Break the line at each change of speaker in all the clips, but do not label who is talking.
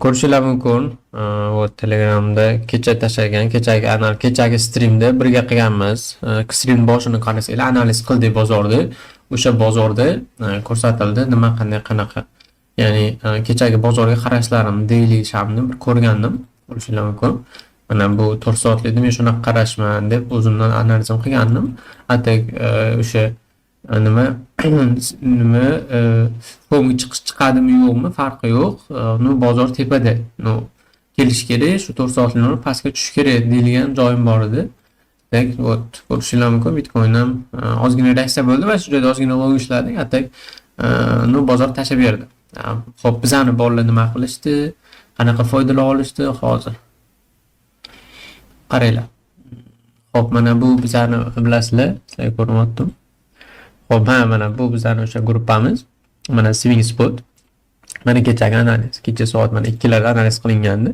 Ko'rishinglar mumkin. Вот Telegramda kecha tashlagan, kechagi anal kechagi streamda birga qilganmiz. Stream boshini qarasanglar, analiz qildik bozorni. O'sha bozorda ko'rsatildi nima, qanday, qanaqa. Ya'ni kechagi bozorga qarashlarim, daily shamni bir ko'rgandim. Ko'rishinglar mumkin. Mana bu 4 soatlikda men shunaqa qarashman deb o'zimdan analizim qilgandim. Atak o'sha nima nima FOMga chiqish chiqadimi yo'qmi farqi yo'q. Ну bozor tepada. Ну kelish kerak, shu 4 soatlikni pastga tushish kerak deyilgan joyim bor edi. Так, вот ko'rishinglar mumkin. Bitcoin ham ozgina reaksiya bo'ldi va shu joyda ozgina long ishladik. Atak ну bozor tashlab berdi. Xo'p, bizani bolalar nima qilishdi? Qanaqa foydalar olishdi hozir? Qaranglar. Xo'p, mana bu bizani bilasizlar, sizlarga ko'rinyaptimi? Xo'p, ha, mana bu bizani o'sha gruppamiz. Mana Swing Spot. Mana kechagi analiz. Kecha soat mana 2 larda analiz qilingandi.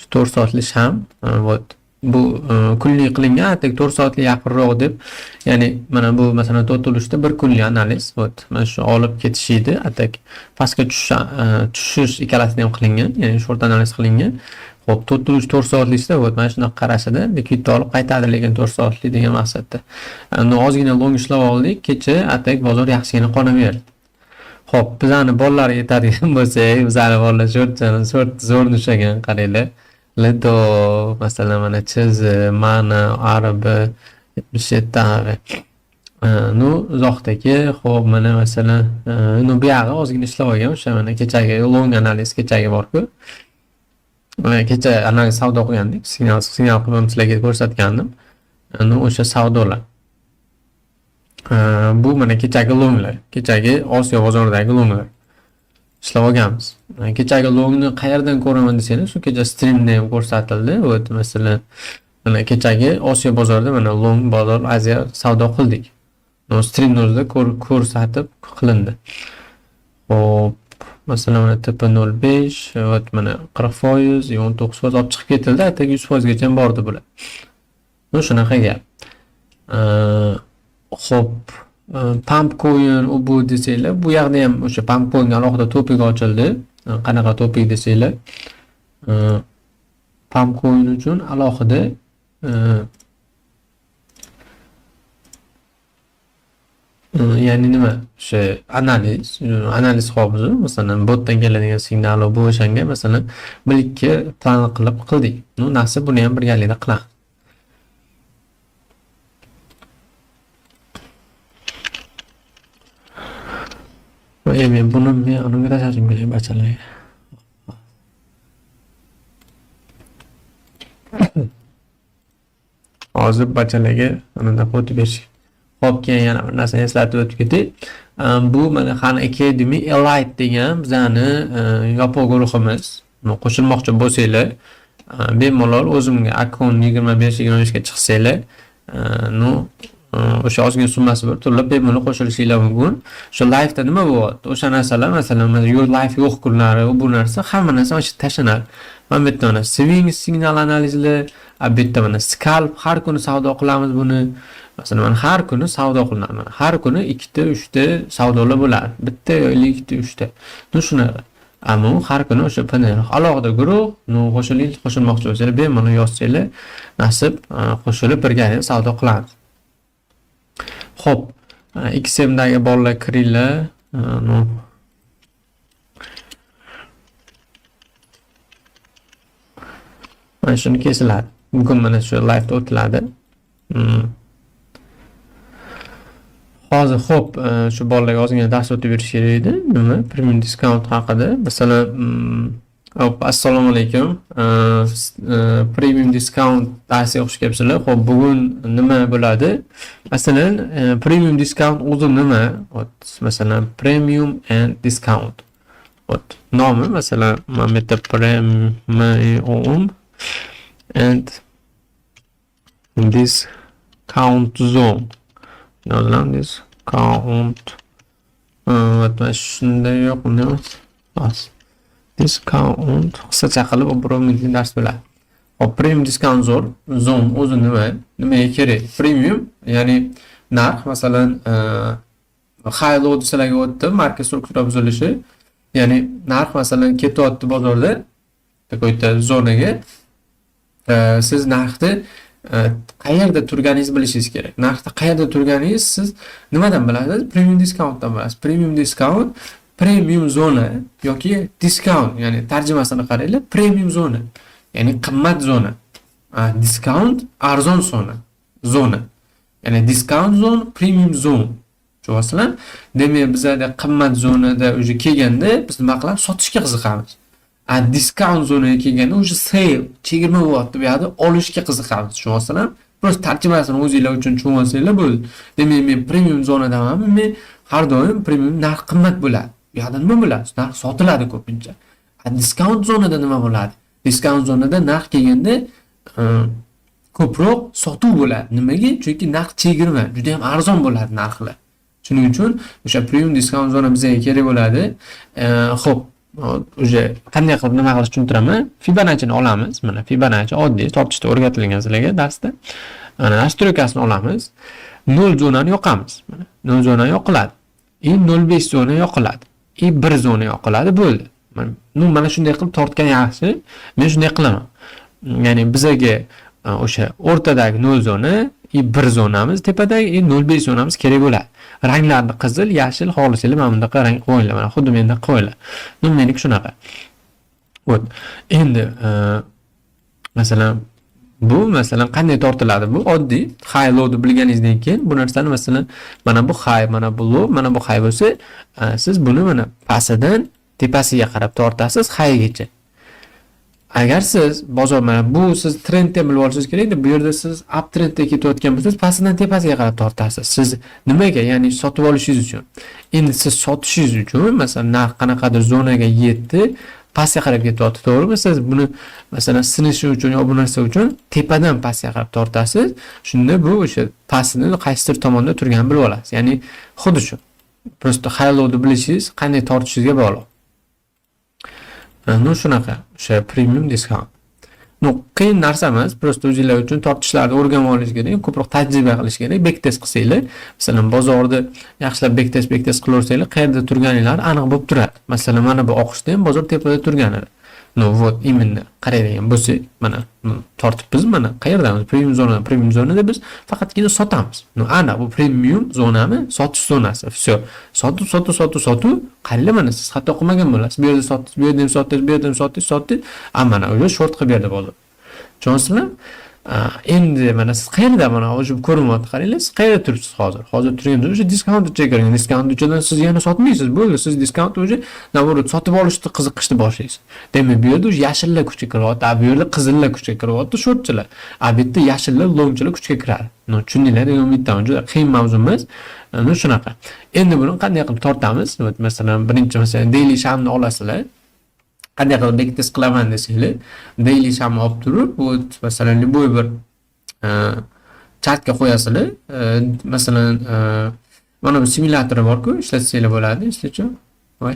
Shu 4 soatlik ham, вот bu kunlik qilingan, atak 4 soatlik yaqinroq deb, ya'ni mana bu masalan 4 ulushda bir kunlik analiz. Вот mana shu olib ketish edi. Atak pastga tushish ikkalasini ham qilingan, ya'ni short analiz qilingan. Xo'p, 4 ulush 4 soatlikda вот mana shunaqa qarashida likvidni olib qaytadi, lekin 4 soatlik degan maqsadda. Endi ozgina long ishlab oldik. Kecha atak bozor yaxshigina qona berdi. Xo'p, bizani bolalar yetadigan bo'lsak, bizani bolalar short zo'r ushlagan, qaranglar. Lido, masalan, mana CZ, mana ARB 77 AV. Ну, uzoqdagi, xo'p, mana masalan, ну bu yog'i ozgina ishlab olgan, o'sha mana kechagi long analiz kechagi bor-ku. Mana kecha analiz savdo qilgandik, signal qilib sizlarga ko'rsatgandim. Ну, o'sha savdolar. Bu mana kechagi longlar, kechagi Osiyo bozoridagi longlar. Ishlab olganmiz. Kechagi longni qayerdan ko'raman desanglar, shu kecha streamda ham ko'rsatildi. Вот masalan, mana kechagi Osiyo bozorida mana long bozor Aziya savdo qildik. No, streamni o'zida ko'rsatib qilindi. Xo'p, masalan, mana TP05, вот mana 40%, 19% olib chiqib ketildi, atigi 100% gacha ham bordi bular. Ну, shunaqa gap. Xo'p, pump coin u bu desanglar, bu yoqda ham o'sha pump coinga alohida topik ochildi. Qanaqa topik desanglar, pump coin uchun alohida ya'ni nima? O'sha analiz hobisi, masalan, botdan keladigan signal bu o'shanga masalan 1-2 plan qilib qildik. Ну, nasib buni ham birgalikda qilamiz. Men buni men unga tashlashim kerak bachalarga. Hozir bachalarga anaqa o'tib berish. Xo'p, keyin yana bir narsani eslatib o'tib ketay. Bu mana Khan Academy Elite degan bizani yopiq guruhimiz. Qo'shilmoqchi bo'lsanglar, bemalol o'zimga akkaunt 25-25 ga chiqsanglar, ну, o'sha ozgina summasi bir to'lab bemalol qo'shilishinglar mumkin. O'sha live'da nima bo'lyapti? O'sha narsalar, masalan, mana yo'q live yo'q kunlari, bu narsa, hamma narsa mana shu tashlanadi. Mana bu yerda mana swing signal analizlar, bu yerda mana scalp, har kuni savdo qilamiz buni. Masalan, mana har kuni savdo qilinadi. Mana har kuni 2ta, 3ta savdolar bo'ladi. Bitta yoki 2ta, 3ta. Ну, shunaqa. Ammo har kuni o'sha PNL alohida guruh, ну, qo'shiling, qo'shilmoqchi bo'lsanglar, bemalol yozsanglar, nasib qo'shilib birgalikda savdo qilamiz. Xo'p, XMdagi bolalar kiringlar. Ну, mana shuni kesiladi. Bugun mana shu live'da o'tiladi. Hozir xo'p, shu bolalarga ozgina dars o'tib berish kerak edi. Nima? Premium discount haqida. Masalan, hop, assalomu alaykum. Premium discount darsiga xush kelibsizlar. Xo'p, bugun nima bo'ladi? Masalan, premium discount o'zi nima? Hop, masalan, premium and discount. Hop, nomi masalan, mana bu yerda premium and discount zone. Yoziladi discount. Вот mana shunday yo'q, nima? Discount qisqacha qilib bir minutlik dars bo'ladi. Hop, premium discount zone o'zi nima? Nimaga kerak? Premium, ya'ni narx, masalan, high low desalarga o'tdi, market struktura buzilishi, ya'ni narx masalan ketyapti bozorda. Такой-то zonaga siz narxni qayerda turganingizni bilishingiz kerak. Narxda qayerda turganingiz siz nimadan bilasiz? Premium discountdan bilasiz. Premium discount, premium zona yoki discount, ya'ni tarjimasini qaranglar, premium zona, ya'ni qimmat zona. Discount arzon zona. Ya'ni discount zone, premium zone. Tushunyapsizlar? Demak, bizada qimmat zonada уже kelganda biz nima qilamiz? Sotishga qiziqamiz. A discount zonaga kelganda уже sale, chegirma bo'lyapti, bu yoqda olishga qiziqamiz. Tushunyapsizlar? Просто tarjimasini o'zinglar uchun tushunib olsanglar bo'ldi. Demak, men premium zonadamanmi? Men har doim premium narx qimmat bo'ladi. Bu yoqda nima bo'ladi? Narx sotiladi ko'pincha. A discount zonada nima bo'ladi? Discount zonada narx kelganda ko'proq sotuv bo'ladi. Nimaga? Chunki narx chegirma, juda ham arzon bo'ladi narxlar. Shuning uchun o'sha premium discount zona bizga kerak bo'ladi. Xo'p, уже qanday qilib nima qilish tushuntiraman. Fibonacci'ni olamiz. Mana Fibonacci oddiy tortishda o'rgatilgan sizlarga darsda. Mana настройка sini olamiz. 0 zonani yoqamiz. Mana 0 zona yoqiladi. И 0.5 zona yoqiladi. И 1 zona yoqiladi, bo'ldi. Mana shunday qilib tortgan yaxshi. Men shunday qilaman. Ya'ni bizaga o'sha o'rtadagi 0 zona и 1 zonamiz, tepadagi и 0.5 zonamiz kerak bo'ladi. Ranglarni qizil, yashil xohlasanglar mana bunaqa rang qo'yinglar. Mana xuddi menda qo'yinglar. Ну, meniki shunaqa. Вот. Endi masalan bu masalan qanday tortiladi? Bu oddiy high low deb bilganingizdan keyin bu narsani masalan mana bu high, mana bu low, mana bu high bo'lsa, siz buni mana pastidan tepasiga qarab tortasiz highgacha. Agar siz bozor mana bu siz trendni ham bilib olishingiz kerak-da, bu yerda siz up trendda ketayotgan bo'lsangiz, pastidan tepasiga qarab tortasiz. Siz nimaga? Ya'ni sotib olishingiz uchun. Endi siz sotishingiz uchun, masalan, narx qanaqadir zonaga yetdi, pastga qarab ketyapti, to'g'rimi? Siz buni masalan sinishi uchun yo bu narsa uchun tepadan pastga qarab tortasiz. Shunda bu o'sha pastini qaysidir tomonda turganini bilib olasiz. Ya'ni xuddi shu. Просто high lowni bilishingiz qanday tortishingizga bog'liq. Ну, shunaqa o'sha premium discount. Ну, qiyin narsa emas, просто o'zinglar uchun tortishlarni o'rganib olish kerak, ko'proq tajriba qilish kerak. Backtest qilsanglar, masalan, bozorda yaxshilab backtest qilaversanglar, qayerda turganinglar aniq bo'lib turadi. Masalan, mana bu oqishda ham bozor tepada turgan edi. Ну, вот именно qaraydigan bo'lsak, mana tortibmiz, mana qayerdamiz? Premium zonada, premium zonada biz faqatgina sotamiz. Ну, aniq bu premium zonami? Sotish zonasi. Всё. Sotib, sotib, sotib, sotib, qaranglar mana siz xato qilmagan bo'lasiz. Bu yerda sotdingiz, bu yerda ham sotdingiz, bu yerda ham sotdingiz, sotdingiz. A mana уже short qilib berdi bozor. Tushunyapsizmi? Endi mana siz qayerda mana o'sha ko'rinyapti, qaranglar, siz qayerda turibsiz hozir? Hozir turganda o'sha discount ichiga kirgan, discount ichidan siz yana sotmaysiz, bo'ldi. Siz discount уже наоборот sotib olishni qiziqishni boshlaysiz. Demak, bu yerda уже yashillar kuchga kiryapti, a bu yerda qizillar kuchga kiryapti, shortchilar. A bu yerda yashillar, longchilar kuchga kiradi. Ну, tushundinglar degan umiddaman. Juda qiyin mavzu emas. Ну, shunaqa. Endi buni qanday qilib tortamiz? Masalan, birinchi masalan daily shamni olasizlar. Qanday qilib backtest qilaman desanglar, daily shamni olib turib, вот masalan любой bir chartga qo'yasizlar. Masalan, mana bu simulyatori bor-ku, ishlatsanglar bo'ladi, ishlachu. Voy,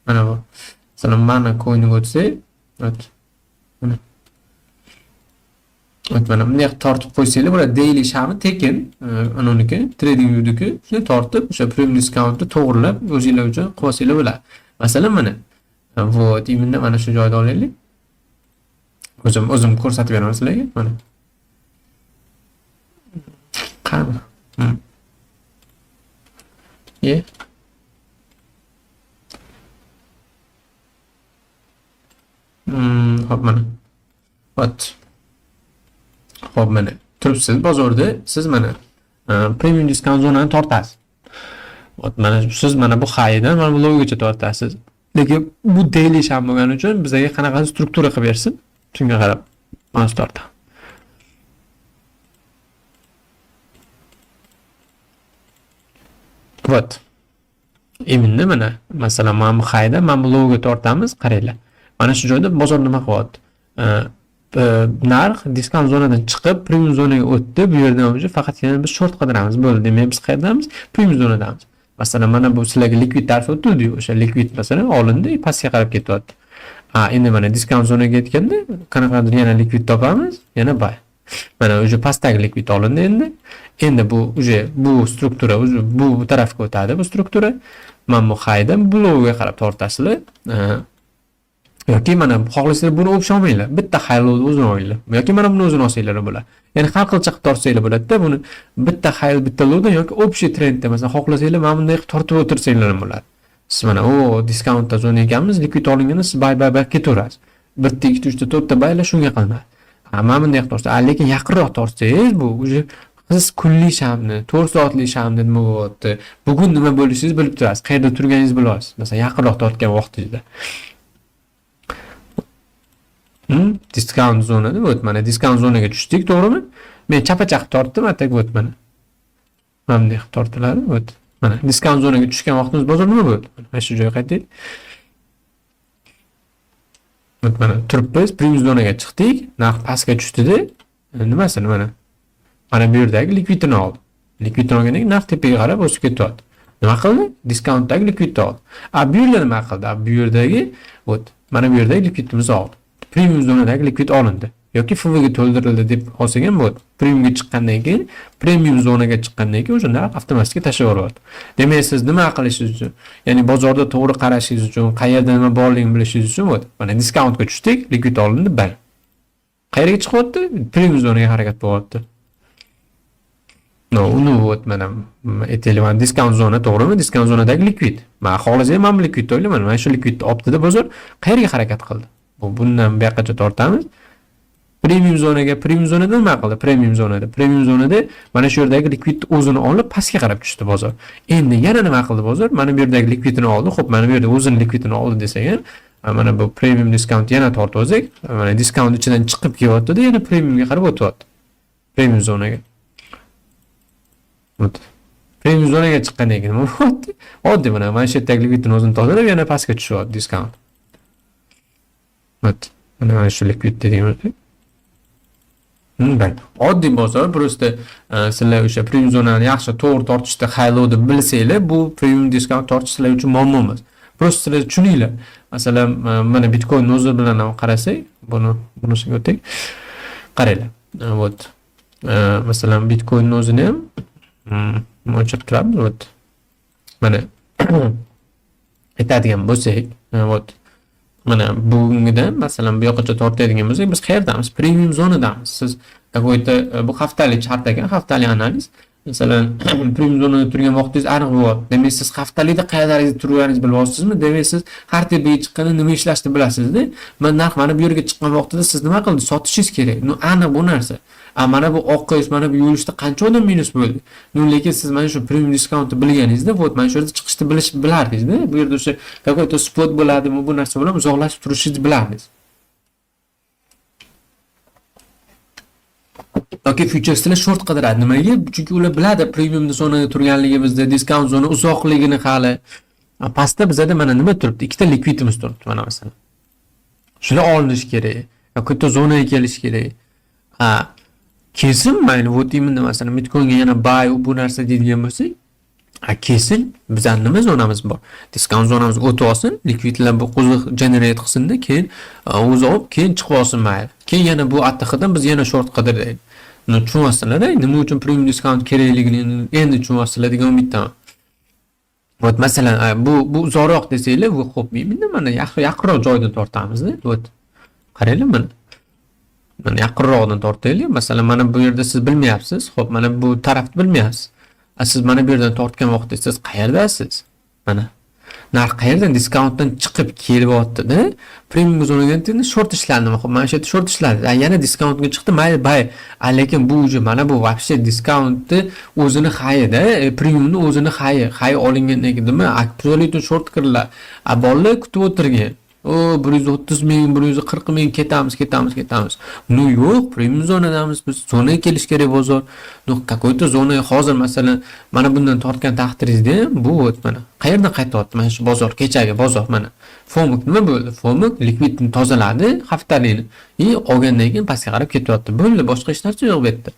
mana bu. Masalan, mana coinga o'tsak, вот. Mana. Вот mana bunday qilib tortib qo'ysanglar bo'ladi. Daily shami tekin, anuniki, TradingView'niki, shuni tortib, o'sha premium discountni to'g'rilab o'zinglar uchun qilib olsanglar bo'ladi. Masalan, mana вот именно mana shu joyda olaylik. O'zim ko'rsatib beraman sizlarga. Mana. Qani? Ye. Hop mana. Вот. Hop mana. Turibsiz bozorda, siz mana premium discount zonani tortasiz. Вот mana siz mana bu highdan mana bu lowgacha tortasiz. Lekin bu daily sham bo'lgani uchun bizga qanaqa struktura qilib bersin, shunga qarab mana tortamiz. Вот. Именно mana masalan mana bu highdan mana bu lowga tortamiz, qaranglar. Mana shu joyda bozor nima qilyapti? Narx discount zonadan chiqib premium zonaga o'tdi. Bu yerdan уже faqatgina biz short qidiramiz. Bo'ldi. Demak, biz qayerdamiz? Premium zonadamiz. Masalan, mana bu sizlarga likvid tarif o'tildi-yu, o'sha likvid masalan olindi, pastga qarab ketyapti. Ha, endi mana discount zonaga yetganda qanaqadir yana likvid topamiz, yana buy. Mana уже pastdagi likvid olindi endi. Endi bu уже bu struktura уже bu tarafga o'tadi bu struktura. Mana bu highdan bu lowga qarab tortasizlar. Yoki mana xohlasanglar buni общий olmanglar. Bitta high lowni o'zini olinglar. Yoki mana buni o'zini olsanglar bo'ladi. Ya'ni har xilcha qilib tortsanglar bo'ladi-da, buni bitta high, bitta lowdan yoki общий trendda, masalan, xohlasanglar mana bunday qilib tortib o'tirsanglar ham bo'ladi. Siz mana o discountda zona ekanmiz, likvid olinganda siz buy, buy, buy ketaverasiz. Bitta, ikkita, uchta, to'rtta buylar shunga qilinadi. Ha, mana bunday qilib tortsa, lekin yaqinroq tortsangiz, bu уже siz kunlik shamni, 4 soatlik shamni nima bo'lyapti, bugun nima bo'lishingizni bilib turasiz, qayerda turganingizni bilasiz. Masalan, yaqinroq tortgan vaqtingizda. Discount zonada, вот mana discount zonaga tushdik, to'g'rimi? Men chapacha qilib tortdim, а так вот mana. Mana bunday qilib tortiladi, вот. Mana discount zonaga tushgan vaqtimiz bozor nima bo'ldi? Mana shu joyga qaytdik. Вот mana turibmiz, premium zonaga chiqdik, narx pastga tushdida, nimasini mana. Mana bu yerdagi likvidini oldi. Likvidini olgandan keyin narx tepaga qarab o'sib ketyapti. Nima qildi? Discountdagi likvidni oldi. A bu yerda nima qildi? A bu yerdagi, вот, mana bu yerdagi likvidimizni oldi. Premium zonadagi likvid olindi yoki FVG to'ldirildi deb olsak ham bo'ladi. Premiumga chiqqandan keyin, premium zonaga chiqqandan keyin o'sha narx avtomatik tashlab yuboryapti. Demak, siz nima qilishingiz uchun, ya'ni bozorda to'g'ri qarashingiz uchun, qayerda nima borligini bilishingiz uchun, вот, mana discountga tushdik, likvid olindi, buy. Qayerga chiqyapti? Premium zonaga harakat bo'lyapti. No, uni вот mana aytaylik, mana discount zona, to'g'rimi? Discount zonadagi likvid. Man xohlasam mana bu likvidni o'ylayman. Mana shu likvidni olibdida bozor qayerga harakat qildi? Bu bundan bu yoqqacha tortamiz. Premium zonaga, premium zonada nima qildi? Premium zonada. Premium zonada mana shu yerdagi likvidni o'zini olib pastga qarab tushdi bozor. Endi yana nima qildi bozor? Mana bu yerdagi likvidini oldi. Xo'p, mana bu yerda o'zini likvidini oldi desak ham, mana bu premium discount yana tortib olsak, mana discount ichidan chiqib kelyapti-da, yana premiumga qarab o'tyapti. Premium zonaga. Вот. Premium zonaga chiqqandan keyin nima bo'lyapti? Oddiy mana shu yerdagi likvidni o'zini tozalab, yana pastga tushyapti discount. Вот. Mana shu likvid deganimiz. Oddiy bozor, просто sizlar o'sha premium zonani yaxshi to'g'ri tortishda, high lowni bilsanglar, bu premium discount tortish sizlar uchun muammo emas. Просто sizlar tushuninglar. Masalan, mana Bitcoin o'zi bilan ham qarasak, buni bunisiga o'taylik. Qaranglar. Вот. Masalan, Bitcoin o'zini ham o'chirib turamiz. Вот. Mana aytadigan bo'lsak, вот. Mana bugungidan, masalan, bu yoqqacha tortadigan bo'lsak, biz qayerdamiz? Premium zonadamiz. Siz какой-то bu haftalik chart ekan, haftalik analiz. Masalan, premium zonada turgan vaqtingiz aniq bo'lyapti. Demak, siz haftalikda qayerdaligini turganingizni bilyapsizmi? Demak, siz har tepaga chiqqanda nima ishlashni bilasizda. Mana narx mana bu yerga chiqqan vaqtida siz nima qildi? Sotishingiz kerak. Ну, aniq bu narsa. A mana bu oqish, mana bu yo'lishda qancha odam minus bo'ldi. Ну, lekin siz mana shu premium discountni bilganingizda, вот mana shu yerda chiqishni bilish bilardingizda. Bu yerda o'sha какой-то spot bo'ladimi, bu narsa bilan uzoqlashib turishingizni bilardingiz. Yoki futureslar short qidiradi. Nimaga? Chunki ular biladi premium zonada turganligimizni, discount zona uzoqligini hali. Pastda bizada mana nima turibdi? Ikkita likvidimiz turibdi mana, masalan. Shular olinishi kerak. Katta zonaga kelish kerak. Ha, kelsin mayli, вот именно, masalan, Bitcoinga yana buy bu narsa deydigan bo'lsak, ha, kelsin, bizani nima zonamiz bor? Discount zonamizga o'tib olsin, likvidlar bu qo'ziq generate qilsinda, keyin o'zi olib, keyin chiqib olsin mayli. Keyin yana bu ATHdan biz yana short qidiraylik. Buni tushunyapsizlar, nima uchun premium discount kerakligini endi tushunyapsizlar degan umiddaman. Вот masalan, bu uzoqroq desanglar, bu xo'p, именно mana yaqinroq joydan tortamizda. Вот. Qaranglar mana. Mana yaqinroqdan tortaylik. Masalan, mana bu yerda siz bilmayapsiz. Xo'p, mana bu tarafni bilmayapsiz. A siz mana bu yerdan tortgan vaqtda siz qayerdasiz? Mana. Narx qayerdan discountdan chiqib kelyapti-da, premium zonaga endi short ishlandi. Xo'p, mana shu yerda short ishlandi. Yana discountga chiqdi, mayli, buy. A lekin bu уже mana bu вообще discountni o'zini highida, premiumni o'zini high, high olingandan keyin nima? Absolutно short kiriladi. A bolalar kutib o'tirgan. O 130 ming, 140 ming ketamiz, ketamiz, ketamiz. Ну yo'q, premium zonadamiz biz. Zonaga kelish kerak bozor. Ну какой-то zona hozir, masalan, mana bundan tortgan taqdiringizda ham bu, вот mana qayerdan qaytyapti mana shu bozor, kechagi bozor mana. FOMC nima bo'ldi? FOMC likvidni tozaladi haftalikni. И olgandan keyin pastga qarab ketyapti. Bo'ldi, boshqa hech narsa yo'q bu yerda.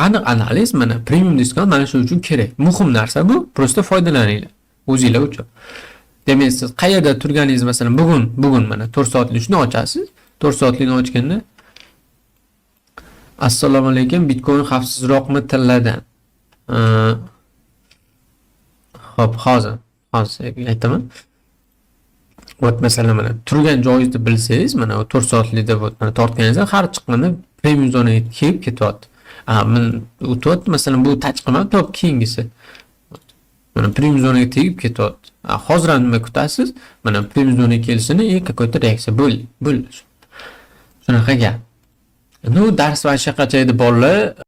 Aniq analiz, mana premium discount mana shu uchun kerak. Muhim narsa bu, просто foydalaninglar o'zinglar uchun. Demak, siz qayerda turganingiz, masalan, bugun mana 4 soatlik shuni ochasiz. 4 soatlikni ochganda, assalomu alaykum, Bitcoin xavfsizroqmi tilladan? Xo'p, hozir aytaman. Вот, masalan, mana turgan joyingizni bilsangiz, mana 4 soatlikda, вот, mana tortganingizda har chiqqanda premium zonaga kelib ketyapti. A, men o'tyapti, masalan, bu touch qilmadi, top keyingisi. Mana premium zonaga tegib ketyapti. A, hozir ham nima kutasiz? Mana premium zonaga kelishini и какой-то reaksiya bo'ldi. Bo'ldi. Shunaqa gap. Ну, dars mana shu yoqqacha edi, bolalar.